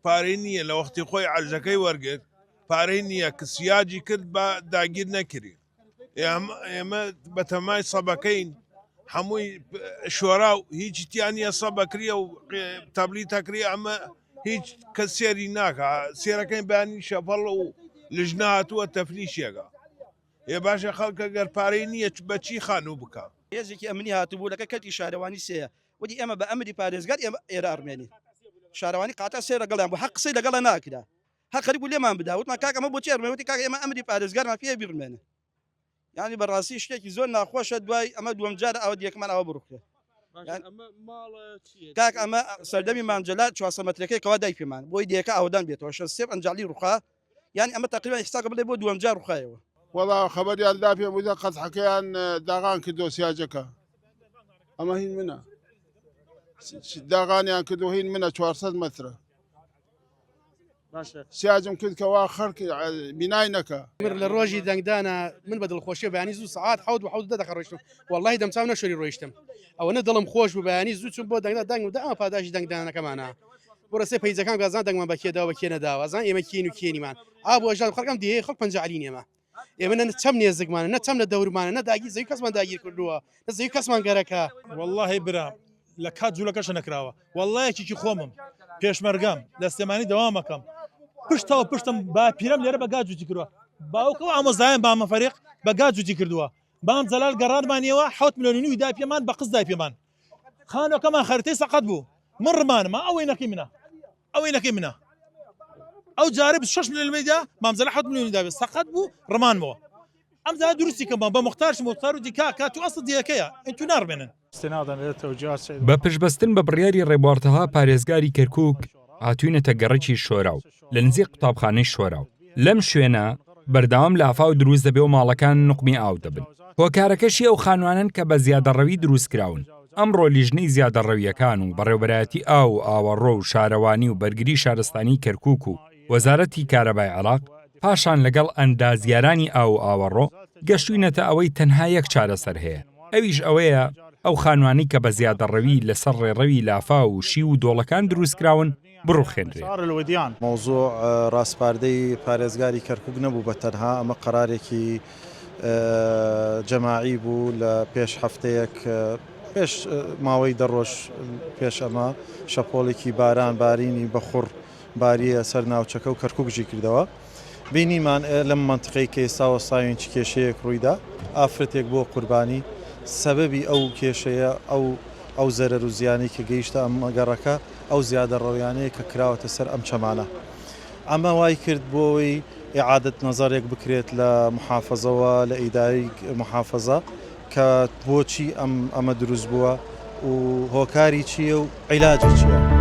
پارەی نییە لە وەختی خۆی عەرزەکەی وەرگرت پارەی نییە کە سیاجی کرد بە داگیر نەکری ئێمە بەتەمای سەبەکەین هەمووی شۆرا و هیچی تیا نییە سەبەکریە و تەبلی تەکری ئەمە هیچ کە سێری ناکە سێرەکەی بەیانی شەپەڵ و لژنە هاتووە تەفلیشێکە ئێ باشە خەڵکە گەر پارەی نییە بەچی خانوو بکە. هێزێکی ئەمنی هاتبوو لەکە کەرتی شارەوانی سێیە وتی ئێمە بە ئەمری پارێزگار ئێمە ئێرە ئەڕمێنین شارەوانی قاتا سێ لەگەڵیان بوو حەق قسەی لەگەڵە ناکرا هەر خەریک بوو لێمان بدا وتمان کاک ئەمە بۆچی ئەڕمێن وتی کاک ئێمە ئەمری پارێزگارمان پێ بیڕمێنن یعنی بەڕاستی شتێکی زۆر ناخۆشە دوای ئەمە دووەم جار ئەوە دیەکەمان ئەوە بڕوخێ کاک ئەمە سەردەمی مانجەلا 400 مەترەکەی کەوا دای پێمان بۆی دیەکە ئاودان بێتەوە شە سێ ئەنجالی ڕوخا یانی ئەمە تەقریبا ئیستا کە بڵێ بۆ دووەم جار ڕوخایەوە. وەڵا خەبەریان دا پێم وتە قەزحەکەیان داغان کردو سیاجەکە ئەمە هین منە داغانیان کردو هین منە 400 مەترە سیاجم کرد کەوا خەڵک بینای نەکە. من لە ڕۆژی دەنگدانا من بە دڵخۆشیە بەیانی زوو سەعات حەوت و حەوت دە دەقە ڕۆیشتم وەڵڵاهی دەمچاو نەشۆری ڕۆیشتم ئەوەنە دڵم خۆش بوو بەیانی زوو چووم بۆ دەنگدان دەنگم دا ئەمە پاداشی دەنگدانەکەمانە بڕە سێ پەیجەکان گازان دەنگمان بە کێ داوە بە کێ نەداوە ئەزان ئێمە کێین و کێنیمان ئا بۆ ژان خەڵکم دێ خەڵک پەنجە عەلین ئێمە ئێمە نە چەم نێزگمانە نە چەم لە دەورمانە نە داگیر زەوی کەسمان داگیر کردووە نە زەوی کەسمان گەرەکە. وەڵاهی برام لە کات جولەکەشە نەکراوە وەڵا یەکێکی خۆمم پێشمەرگەم لە سلێمانی دەوامەکەم پشتەوە پشتم باپیرەم لێرە بە گا جوتی کردووە باوکە و ئامۆزایم بامە فەریق بە گا جوتی کردووە بام جەلال گەڕانمانیەوە حوت ملیۆنی نوی دای پێمان بە قز دای پێمان خانەکەمان خەرتەی سەقەت بوو من ڕمانمە ئەوەی نەکەی منە ئەوەی نەکەی منە ئەو جارە 6 ملیۆن میدا مامزەلە 7 ملیۆنی داوێت سەقەت بوو ڕمانمەوە ئەم جارە دروستی کەم بە مختارش مختار و دیکا کات و ئەسڵ دیەکەیە ئەنتو ناڕمێنن. بە پشتبەستن بە بڕیاری ڕێبوار تەها پارێزگاری کەرکوک هاتوینەتە گەڕەکی شۆراو لە نزیک قوتابخانەی شۆراو لەم شوێنە بەردەوام لافاو دروست دەبێ و ماڵەکان نوقمی ئاو دەبن هۆکارەکەشی ئەو خانوانەن کە بە زیادەڕەوی دروست کراون ئەمڕۆ لیژنەی زیادەڕەوییەکان و بەڕێوبەرایەتی ئاو و ئاوەڕۆ و شارەوانی و بەرگری شارستانی کەرکوک و وەزارەتی کارەبای عێراق پاشان لەگەڵ ئەندازیارانی ئاو و ئاوەڕۆ گەشتوینەتە ئەوەی تەنها یەک چارەسەر هەیە ئەویش ئەوەیە ئەو خانوانەی کە بە زیادەڕەوی لەسەر ڕێڕەوی لافاو و شیو و دۆڵەکان دروستکراون بڕوخێنرێن. مەوزوع ڕاسپاردەی پارێزگاری کەرکوک نەبوو بە تەنها، ئەمە قەرارێکی جەماعی بوو لە پێش هەفتەیەک پێش ماوەی دە ڕۆژ پێش ئەمە شەپۆڵێکی باران بارینی بەخوڕ باریە سەر ناوچەکە و کەرکوک ژی کردەوە. بینیمان لەم مەنتقەی کە ئێستا وەستاوین چ کێشەیەک ڕوویدا، ئافرەتێک بووە قوربانی، سەبەبی ئەو کێشەیە ئەو ئەو زەرەر و زیانەی کە گەیشتە ئەم گەڕەکە ئەو زیادەڕەویانەیە کە کراوەتە سەر ئەم چەمانە. ئەمە وای کرد بۆ ئەوەی ئیعادەت نەزەرێک بکرێت لە موحافەزەوە لە ئیدارەی موحافەزە کە بۆچی ئەم ئەمە دروست بووە و هۆکاری چییە و عیلاجی چییە.